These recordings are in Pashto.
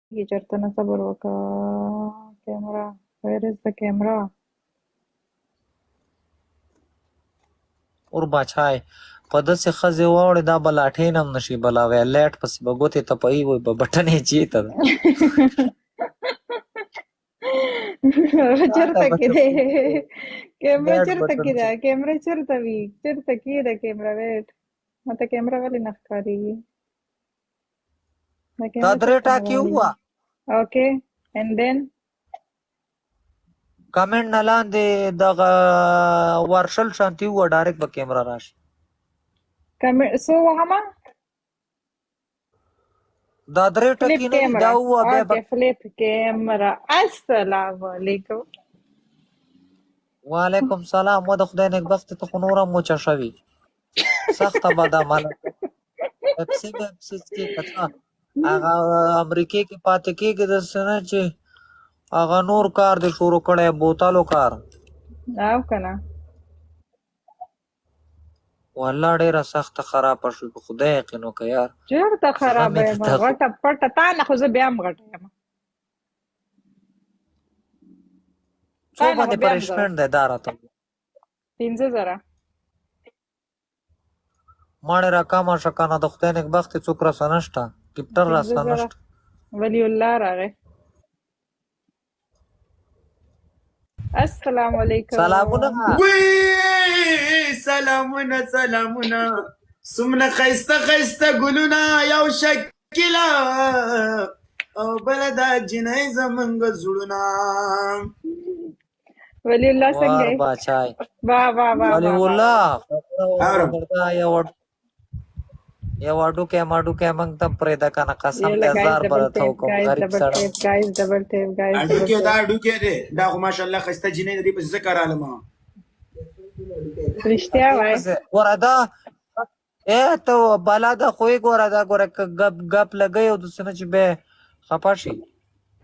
چرته نه، صبر وکړه. کیمرا، where is the camera؟ اور بچای په داسې ښځې واوړې، دا به لاټین هم نشي بلاوی، لایټ پسې به ګوتې تپوي، وایي به بټنې چېرته ده. چرته کې دی کیمرا؟ لایټ چرته بټن کې ده چې کیمرا؟ چرته وي؟ چرته کې ده کیمرا؟ ویټ، ماته کیمرا ولې نه ښکارېږي؟ دا دا کیمرا درې چرته ټاکي نه؟ ووه. اوکې، and then؟ کمنټ نه لاندې دغه ورشل شانتي ووه، ډایرکټ به کیمرا راشي. کمنټ څو وهمه؟ دا درې فلیپ ټکي نه دي؟ کیمرا. دا ووه، بیا به اوکې، فلیپ کیمرا. السلام علیکم. وعلیکم سلام. و د خدای نیکبختې، ته خو نوره هم وچه شوې، سخته بدعمله. پیپسي میپسي څکې که څه؟ هغه امریکې کې پاتې کېږي داسې نه چې هغه نور کار دې شروع کړی، بوتلو کار. او کنه؟ والله ډېره سخته خرابه شوې، په خدای یقین وکړه یار. چېرته زړه خرابه مې یم؟ درته غټه پټه، تا نه خو زه بیا هم غټه یم. څو تا نه خو باندې بیا هم زه پنشمنټ دی دا راته ووایه. 5000. ماڼې راکمه شه که نه د خدای نیکبختې، څوک راسره نشته، ګفټر پنځه راسره زره نشته. ولی الله راغی. السلام علیکم. سلامونه. وی سلامونه سلامونه، څومره ښایسته ښایسته ګلونه، یو شکیله او بله دا جینۍ زمونږ زړونه. ولی الله، څنګه وار یې؟ باچای. وا وا وا ولی وا وا. الله. اورم. دا یو یو اډوکی ماډوکی موږ ته پرېږده که نه، قسم یلا دی ګایز، زار به ډبل درته ټیپ وکړم ګایز، غریب ډبل سړی. ټیپ ګایز، ډبل ټیپ ګایز، ډبل هډوکی دا ټیپ. هډوکی دی دا خو ماشاءالله ښایسته جینۍ ده، دې پسې ځکه رالم. رښتیا دې وای؟ پسې ګوره دا ای ته بلا ده خو یې ګوره دا ګوره که ګپ ګپ لګوي او داسې نه چې بیا خفه شي.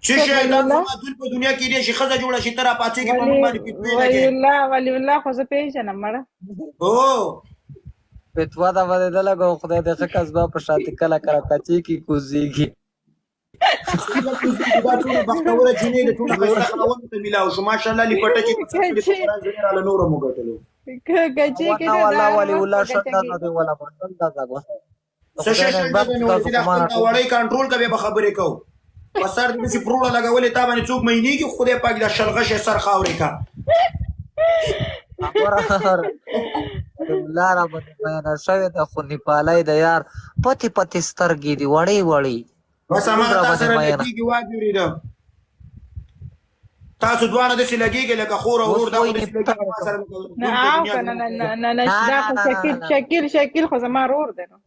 څه څوک؟ شی ولی دا الله. زما دل په دنیا کې دی چې ښځه جوړه شي، ته راپاڅېږې په ولی موږ باندې فتوې ولی لګې. الله، ولی الله خو زه پیژنم مړه. هو. فتوا ده باندې نه لګوم، خدای دې ښه که زما په شان دې کله کله کچې کې کوزېږي. څنګه کوزېږي؟ دا ټوله بختوره جینۍ ده، ټوله ښایسته خاوند ته میلاو شو ماشاءالله. لپټه چې په سر کړې په کچې قرآن زنې راله نوره مو ګټلو. کچې کې نه نه والله دا هر ولی وخت الله په شل کچه دا کې. نه دی ولا شل دا دا څه خدای شی نه شل بخت نه تاسو ورته خو ما خپل نه دا ټول وړی کنټرول کوي به خبرې کو، په سر دې داسې پروړه لګولې، تا باندې څوک مینېږي؟ خدای پاک دا شلغشه سر خاورې کا. خبره الله را باندې بیانه شوې ده، خو نیپالۍ د یار پتې پتې سترګې دي، وړې وړې. بس ټول هماغه را تا باندې سره میینه. لګېږي. واجورېده، تاسو دواړه داسې لګېږئ لکه خور او اوس ورور، دا خو وایي داسې لګېږي ما سره لکه نه ګل په او دنیا کنه زموږ. نه نه نه نه نه دا نه خو نه نه شکیل نه شکیل شکیل خو زما ورور دی نو.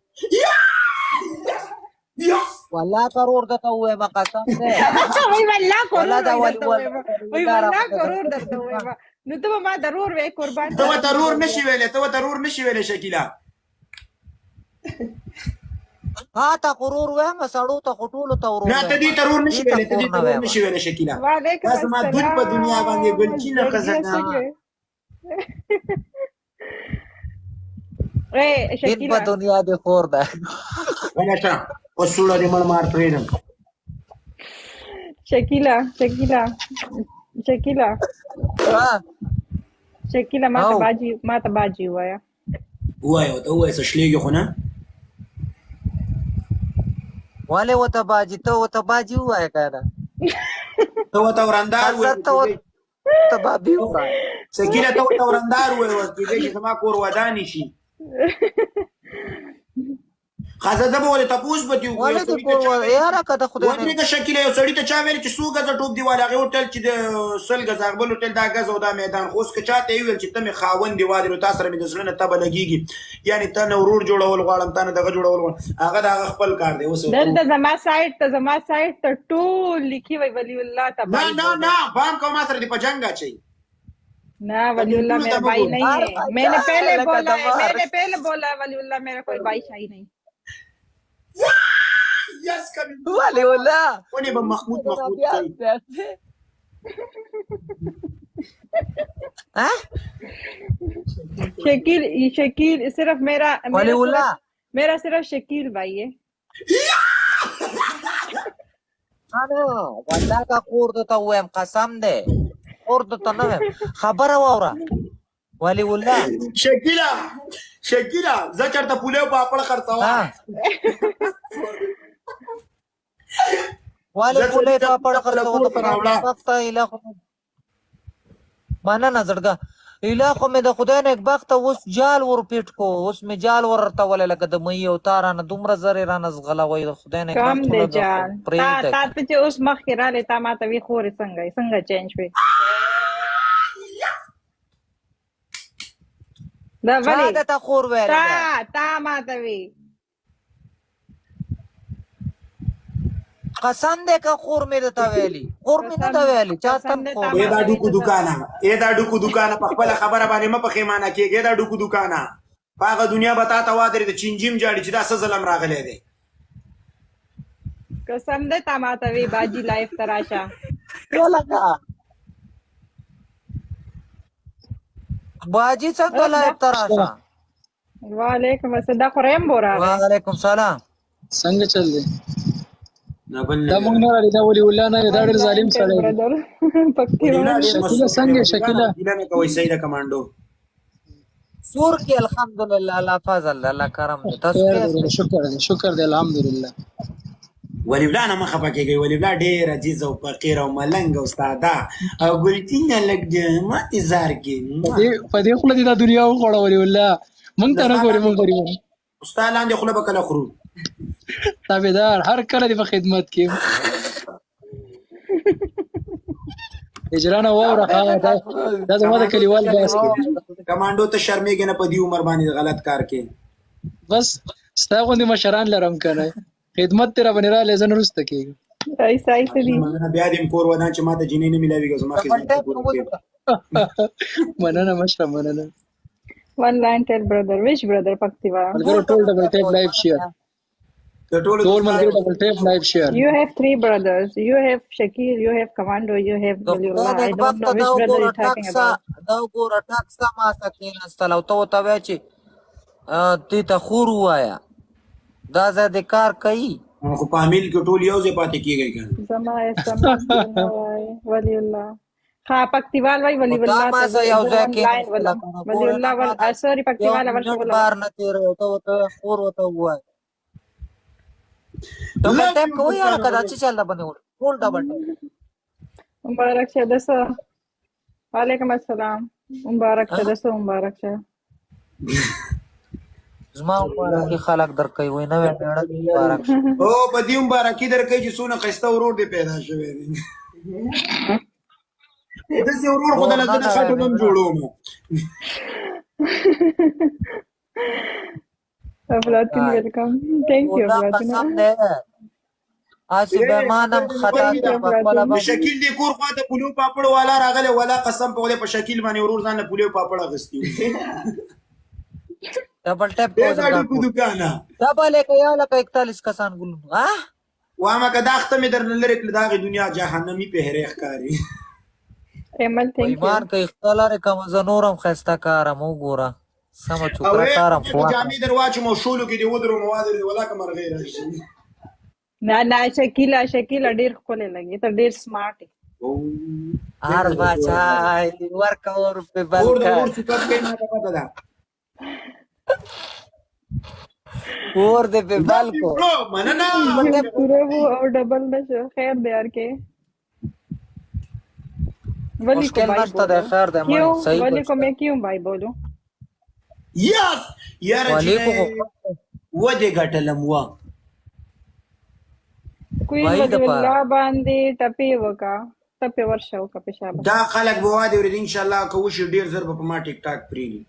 یس. والله که ورور درته ووایم قسم دی. وای والله والله کورور دا وای ولی درته والله وایم، وای الله را والله باندې کورور درته وایم، نو ته به ما ضرور وای قربان. ته ورته رور نشي ویلی، ته ورته رور نشي ویلی شکیله. تا ته خو ورور وایم، سړو ته خو ټولو ته ورور نه، ته وایم. دې ته رور نشي دې ته ویلی، ته خور دې ته نه رور وایم. نشي ویلی شکیله. وعلیکم دا زما دل په دنیا باندې السلام ګلچینه ښځه زړګیه ده. څنګه یې؟ ای دین په شکیله. دنیا دې خور ده. ونه شه اوس سوړه دې مړ مار پرېږدم. شکیله شکیله شکیله. ها. شکیله، ما ته او باجی، ما ته باجی وایا. ووایه ورته، ووایه څه شلېږي خو نه. ولې وته باجی؟ ته وته باجی ووایه که نه. ته ورته ورندار ښځه ووایه. ته ورته بابي ووایه. شکیله، ته ورته ورندار ووایه، ورته کېدای شي زما کور ودان شي. ښځه زه به ولې تپوس به ترې وکړو؟ ولې یو دې سړي ته کور چا ویل یاره که د خدای نه ودرېږه شکیله، یو سړي ته چا ویل چې څو ګزه ټوپ دیوال، هغې هوټل چې د 100 ګزه، هغه بل هوټل دا ګز او دا میدان. خو اوس که چا ته یې وویل چې ته مې خاوند دې وادې، نو تا سره مې د زړه نه تبه لګېږي، یعنې تا نه ورور جوړول غواړم، تا نه دغه جوړول غواړم، هغه د هغه خپل کار دی اوس ورته دلته زما سایت ته، زما سایت ته ټول لیکي وای ولی الله ته نه بای نه بولو. نه، پام کوه، ما سره دې په جنګ اچوي. ना वली उल्लाह کمنټونو मेरा ته مه भाई ګوره. नहीं مار है، मैंने بچا पहले لکه बोला د है، مار. मैंने पहले बोला है वली उल्लाह मेरा कोई भाई शाही नहीं. یس کمنټونه ولی الله ونې به محمود محمود بیا کوي. ها. शकील शकील सिर्फ मेरा ولی मेरा الله सिर्फ मेरा सिर्फ शकील भाई है. نه نه والله که خور درته ووایم قسم دی، خور درته نه وایم، خبره واوره ولی الله. شکیلا شکیلا، زه چرته پولیو پاپړ خرڅوم؟ ها، ولی زه پولې څه پاپړ خپل خرڅوه کور د ته خدای راوړه. نیکبخته ایله خو مننه زړګه، ایله خو مې د خدای نیکبخته اوس جال ور پیټ کو، اوس مې جال ورته ولې لکه د مې او تا رانه دومره زرې رانه ځغلوي، د خدای کم نیکبخت خو دی لږه خو جان، تا پرېږده. تا ته چې اوس مخکې رالې تا ماته وی خورې څنګه یې، څنګه چینج شوې دا؟ چا ولې د ته خور ویلې تا ده؟ تا ماته وی. قسم دی که خور مې درته ویلي، خور مې نه قسم ده ویلي چا قسم تم دی خور تا اے دا ماته وی. ډوکو ته دکانه، اے دا ډوکو دکانه، په خپل خبره باندې مه پښیمانه کېږې. دا ډوکو دکانه، په هغه دنیا به تا ته وادرې د چینجیم جاړي چې دا څه ظلم راغلی دی. قسم دی تا ماته وی باجی لایف ته راشه. لکه باجی څنګه اوس دا لایف ته راشه؟ وعلیکم السلام، دا خو ریم بو راغی. وعلیکم سلام. څنګه چل دی؟ نه بل دا نه مونږ نه راړي، دا ولی الله نه دی، دا ون ډېر لاین ظالم ټیل سړی دی. برادر پکتیوال. ولی الله ډېر شکیله مسرور دی. څنګه ولی الله شکیله؟ ګیله نه کوئ، صحیح ده کمانډو. سور کې الحمدلله، الله فضل دی، الله کرم دی، تاسو خیر ښه دی یاست؟ وروره، شکر دی، شکر دی، الحمدلله. ولی الله نه مه خفه کېږئ، ولی الله ډېر عجیز او فقیر او ملنګ او ساده او ګلچین هلک دی، ماتې زار کې. په دې خوله دې دا دنیا وخوړه ولی الله، مونږ ته نه ګورې، مونږ غریبان. ستا لاندې خوله به کله خورو؟ تابعدار، هر کله دې په خدمت کې یم. هجرانه واوره، ها دا دا زما د کمانډو ته کلیوال باس شرمېږې دی. کمانډو ته شرمېږې نه په دې عمر باندې غلط کار کې؟ بس ستا غوندې مشران لرم که نه، خدمت دې راباندې راغلی، زه نه وروسته کېږم. ایسا ایسا دي. مننه، بیا دې هم کور ودان چې ما ته جینۍ نه میلاویږي او زما ډبل خدمت ټیپ پوره نو کوي. ولیکه. مننه مشره، مننه. ون لاین ټیل برادر ویش برادر پکتیوا. ملګرو ټول ټول ډبل ډبل ټیپ ټیپ کوئ. لایف شیر. د ټولو ټول ملګرو دوستانو ډبل ټیپ لایف شیر. You have three brothers. You have Shakir, you have Commando, you have د خدای Waliullah. I don't نیکبخته know دا which brother وګوره you're ټک talking سا about. دا وګوره ټک سا ما سره کېناستل او ته ورته وایې چې دې ته خور ووایه، دا ځای دې کار کوي. خو فامیل کې ټول یو ځای پاتې کېږي که نه؟ زما اس ام اس دی نه وای ولی الله. ها پکتیوال وای ولی خو دا الله ما ته سره زه یو زه ځای ون لاین کېناستله ولم که نه، ولی ګوره نه الله ما ول ته سوري یو پکتیوال اول منټ خو ولم. بار نه تېروي او ته ورته وایې خور ورته ووایه. ډبل لو ټیپ یو کوئ پښتانه هلکه، دا ورور. څه چل ده باندې ټول ډبل ټیپ. مبارک شه دسه. وعلیکم السلام، مبارک شه ها دسه، مبارک شه. زما مبارکي خلک درکوي، وایي نوی مېړه دې مبارک شه. او په دې مبارکي درکوي چې څونه ښایسته ورور دې پیدا شوی دی. داسې ورور خو د ورور نه لزنه نوی خټو نم مېړه. جوړوم. افلاطون خدای ویلکم، ثانک یو خدا افلاطون. قسم دی هسې اے بېمان هم خطا ثانک کې یو په خپله افلاطون. د باندې. شکیل دی کور خواته پولیو پاپړ والا راغلی، ولا قسم په خدای په شکیل باندې ورور ځان له پولیو پاپړ اخیستي وو. ډبل ټیپ اے کوه دا زړګا ډوکو ټول دکانه، ډبل یې که یو لکه 41 کسان ګلونو ها. وامه که دا اخته مې درنه لرې کړل، د هغې دنیا جهنمي پهرې ښکاري. ایمل په ثانک یو. ایمان که اخته لرې که زه نور هم ښایسته کارم وګوره، سمه او چوکره ای کارم که خو واخله. جامې در واچوم او شولو کې دې ودروم، وادرې ولا که مرغۍ راشي. نه نه شکیلا شکیلا ډیر ښکلی لګي، ته ډیر سمارټ یې. هر باچا ورکه ور په اور د بلکه اور صفت کوي، ما ته پته ده. اور دې په لو بل یو کو. برو، مننه. ډبل ټیپ پوره وو او ډبل نشو، خیر دی یار کې ولی کو مشکل بھائی نشته دی، بولو. خیر دی مړی کیوں صحیح ولی کو بچ میں کیوں بھائی بولوں؟ یس یاره ولی کو جینۍ ودې ګټلم وه. کوین بھائی ولی د پاره الله باندې ټپې وکا، ټپې ورشه وکا پېشابه. دا خلک به واده ورېد ان شاء الله که وشي ډېر زر به په ما ټیک ټاک پرېږدي.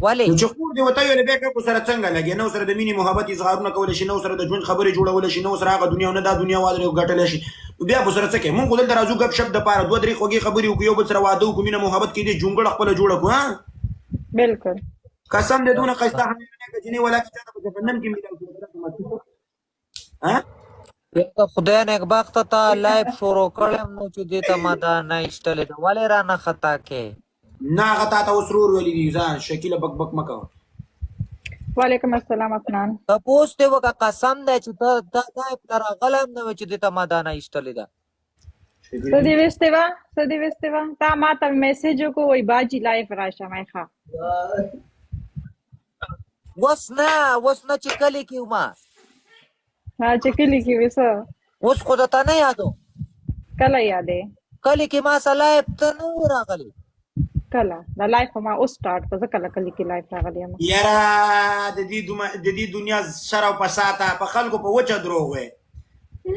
ولی نو چې خور دې ورته ویل بیا که سره څنګه لګې، نه سره د مینې محبت اظهارونه کولی شي، نه سره د ژوند خبرې جوړولی شي، نه سره هغه دنیا او نه دا دنیا واده ګټلی شي، نو بیا به سره څه کوې؟ مونږ خو دلته راځو ګپ شپ دپاره، دوه درې خوږې خبرې وکړو، یو بل سره واده وکړو، مینه محبت کې دې جونګړه خپله جوړه کړو. ها بالکل. قسم دې دونه ښایسته حیرانه که جینۍ ولا که چاته په جهنم کې میلاو کړي. ها بیا د خدای نیکبخته تا لایف شروع کړم نو چې دې ته ما دا نه ایستلې ده، ولې رانه خطا کې؟ نه هغه تا ته اوس ورور ویلي دي، ځه شکیله بک بک مه کوه. وعلیکم السلام افنان. تپوس دې وکړه، قسم دی چې ته دا لایف ته راغلی هم نه وې چې دې ته ما دانه ایستلې ده. څه دې ویستې وه؟ څه دې ویستې وه؟ تا ما ته میسج وکړو، وایي باجي لایف راشه. مې ښه. اوس نه، اوس نه چې کلي کې وم. ها، چې کلي کې وې څه؟ اوس خو درته نه یادوم. کله یادې؟ کلي کې ما سره لایف ته نه وې راغلی. کله دا لایف ما اوس سٹارټ کړ، زه کله کلي کې لایف راغلی یم؟ یاره د دې د دې دنیا شر او فساد په خلکو په وچه دروغ وایي،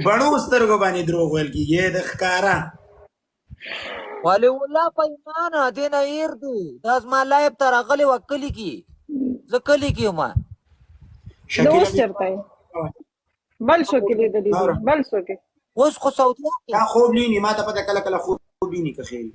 بڼو سترګو باندې دروغ ویل کېږي د ښکاره. ولی والله په ایمان دې نه هېر دی، دا زما لایف ته راغلی وه کلي کې، زه کلي کې وم. نو اوس چېرته یې؟ بل څوک یې لیدلی دي؟ بل څوک یې؟ اوس خو سعودي کې. دا خوب ویني، ما ته پته کله کله خوب ویني که خیر.